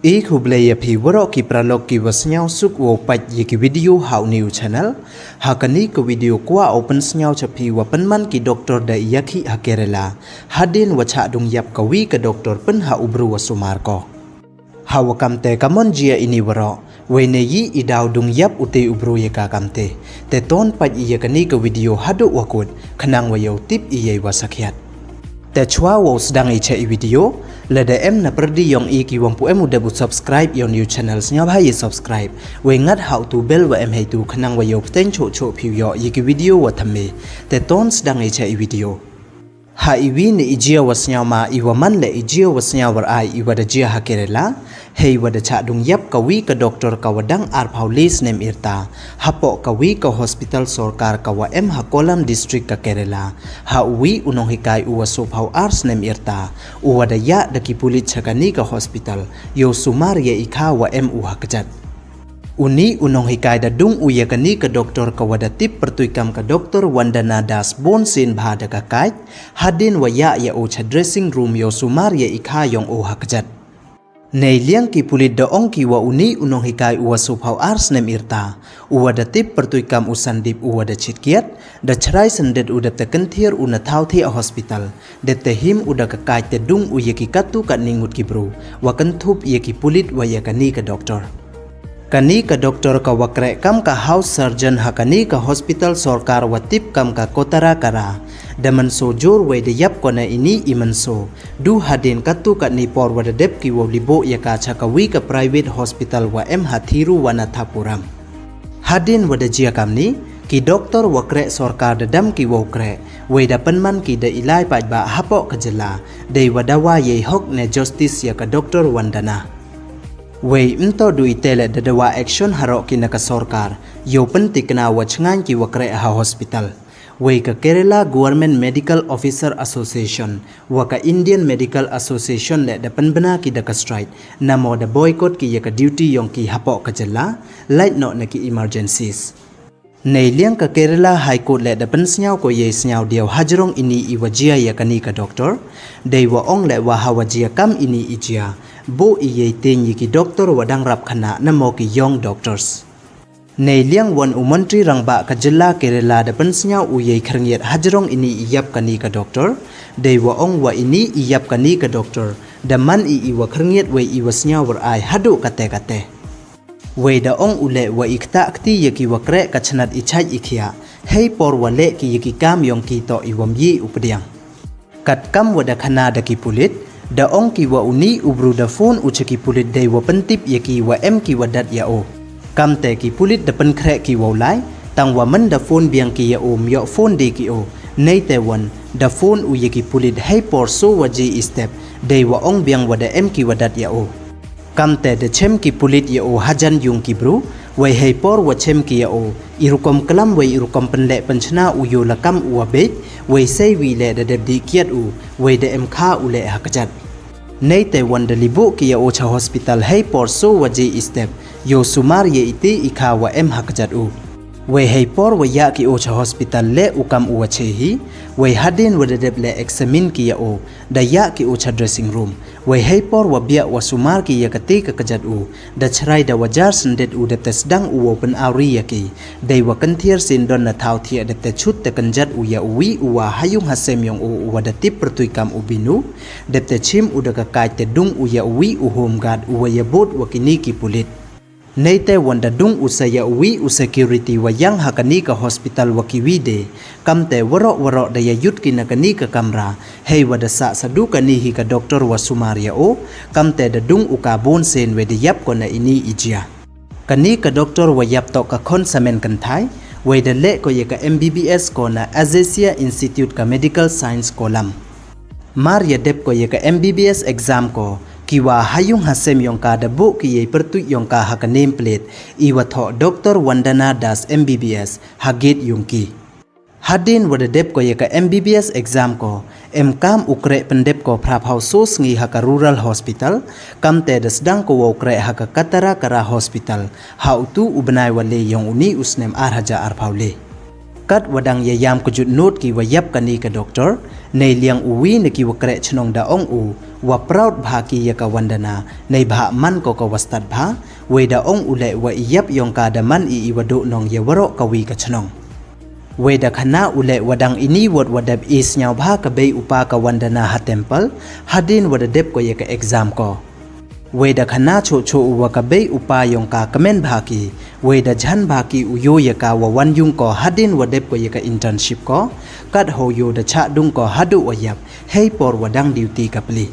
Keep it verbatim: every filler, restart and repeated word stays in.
I khublei ya phi waroh ki paralok ki wa sniawsuk wow pait ya ki video ha u ni u channel. Ha kani ka video kwah u pynsniaw cha phi wa pynman ki doctor da i yakhih ha Kerala hadien wa chah dung yap ka wi ka doctor pyn ha u bru wa sumar ko. Ha wa kamte ka mon jia i ni waroh, wei ne yi i daw dung yap u te u bru ya ka kamte. Te ton pait i ya kani ka video haduh wa kut, khnang wa yow tip i ya i wa sakhiat. Te chwa wow sdang i cha i video, lada em na pyrdi yong i ki wam pu em u dep u subscribe yong u channel, sniawbha ya subscribe, wei ngat ha u tu bell wa em hei tu khnang wa yow pteng choh choh phi u yoh ya ki video wa thymme. Te ton sdang i cha i video. Ha i wi ne i jia wa sniaw ma i wa man le i jia wa sniaw war ai i wa da jia ha Kerala, hei wa da chah dung yap ka wi ka doctor ka wa dang arphaw le snem irta, hapoh ka wi ka hospital sorkar ka wa em ha Kollam district ka Kerala. Ha u wi u nonghikai u wa sophaw ar snem irta, u wa da yah da ki pulit cha kani ka hospital, yow sumar ya i kha wa em u ha kjat. U ni u nonghikai da dung u ya kani ka doctor ka wa da tip pyrtuit kam ka Doctor Wandana Das bun sien bha da ka kait, hadien wa yah ya u cha dressing room yow sumar ya i kha yong u ha kjat. Nei liang ki pulit da ong ki wa u ni u nonghikai u wa sophaw ar snem irta, u wa da tip pyrtuit kam u Sandip u wa da chit kiat, da chrai syndet u dep te kynthiar u na thaw thi a hospital, dep te him u da ka kait te dung u ya ki katu katni ngut ki bru, wa kynthup ya ki pulit wa ya kani ka doctor. Kani ka doctor ka wa kreh kam ka house surgeon ha kani ka hospital sorkar wa tip kam ka Kotara Kara, da mynsaw jur wei da yap ko na i ni i mynsaw, du hadien katu katni por wa da dep ki wow liboh ya ka cha ka wi ka private hospital wa em ha Thiruvananthapuram. Hadien wa da jia kamni, ki doctor wa kreh sorkar da dam ki wow kreh, wei da pynman ki da i lai paidbah hapoh ka jylla, dei wa dawa ya i hok ne justice ya ka Doctor Wandana. Wei mynto du i te le da dawa action haroh ki na ka sorkar, yow pyntikna wa chngaiñ ki wa kreh ha hospital. Wei ka Kerala Government Medical Officer Association wa ka Indian Medical Association le da pynbna ki da ka strike, namo da boycott ki ya ka duty yong ki hapoh ka jylla, lait noh na ki emergencies. Nei liang ka Kerala High Court le da pynsniaw ko ya i sniaw diaw hajrong i ni i wa jia ya kani ka doctor, dei wa ong le wa ha wa jia kam i ni i jia, bo i ya i teng ya ki doctor wa dang rap khana namo ki young doctors. Nei liang wan u Montri Rangbah ka jylla Kerala da pynsniaw u ya i khyrngiat hajrong i ni i yap kani ka doctor, dei wa ong wa i ni i yap kani ka doctor, da man i i wa khyrngiat wei i wa sniaw war ai haduh kate kate. Wei da ong u le wa i ktah kti ya ki wa kreh ka chnat i chait i khiah, hei por wa leh ki ya ki kam yong ki toh i wam yi u pdiang. Kat kam wa da khana da ki pulit, da ong ki wa u ni u bru da phone u cha ki pulit dei wa pyntip ya ki wa em ki wa dat ya u. Kamte ki pulit da pynkhreh ki wow lai, tang wa man da phone biang ki ya u, ym yoh phone de ki u. Nei te wan, da phone u ya ki pulit hei por so wa ji i step, dei wa ong biang wa da em ki wa dat ya u. Kamte da chem ki pulit ya u hajan yung ki bru, wei hei por wa chem ki ya u, i rukom klam wei i rukom pynleh pynchna u yow la kam u wa beit, wei sei wi le da dep dih kiat u, wei da em kha u le ha kjat. Nei te wan da liboh ki ya u cha hospital hei por so wa ji i step, yow sumar ya i ti i kha wa em ha kjat u. Wei hei por wa yah ki u cha hospital le u kam u wa che hi, wei hadien wa da dep le examine ki ya u, da yah ki u cha dressing room. Wei hei por wa biah wa sumar ki ya kati ka kjat u, da chrai da wa jar syndet u dep te sdang u wow pynawri ya ki. Dei wa kynthiar syndon na thaw thiah dep te chut te kynjat u ya u wi u wa ha yung ha sem yong u u wa da tip pyrtuit kam u Binu. Dep te chim u da ka kait te dung u ya u wi u home guard u wa ya bud wa ki ni ki pulit. Nei te wan da dung u sa ya u wi u security wa yang ha kani ka hospital wa ki wi de. Kamte waroh waroh da ya yut ki na kani ka kamra, hei wa da sah sa du kani hi ka doctor wa sumar ya u. Kamte da dung u ka bun sien wei da yap ko na i ni i jia. Kani ka doctor wa yap toh ka khon samen kynthai, wei da leh ko ya ka M B B S ko na Azasia Institute ka Medical Science Kollam. Mar ya dep ko ya ka M B B S exam ko, ki wa ha yung ha sem yong ka da buh ki ya i pyrtuit yong ka ha ka name plate, i wa thoh Doctor Wandana Das M B B S, ha gate yung ki. Hadien wa da dep ko ya ka M B B S exam ko, em kam u kreh pyndep ko phraphaw so sngi ha ka rural hospital, kamte da sdang ko wow kreh ha ka Kotara Kara Hospital, ha u tu u bnai wa le yong u ni u snem ar hajar arphaw le. Kat wa dang ya yam kjut nood ki wa yap kani ka doctor, nei liang u wi na ki wa kreh chnong da ong u, wa proud bha ki ya ka Wandana, nei bha man ko ka wa stad bha, wei da ong u leh wa i yap yong ka da man i i wa duh nong ya waroh ka wi ka chnong. Wei da khana u leh wa dang ini wot wa dep i sniaw bha ka bei u pa ka Wandana ha temple, hadien wa da dep ko ya ka exam ko. Wei da khana choh choh u wa ka bei u pa yong ka kmen bha ki, wei da jan bha ki u yoh ya ka wa wan yung ko hadien wa dep ko ya ka internship ko, kat ho yoh da chah dung ko haduh wa yap, hei por wa dang duty ka pli.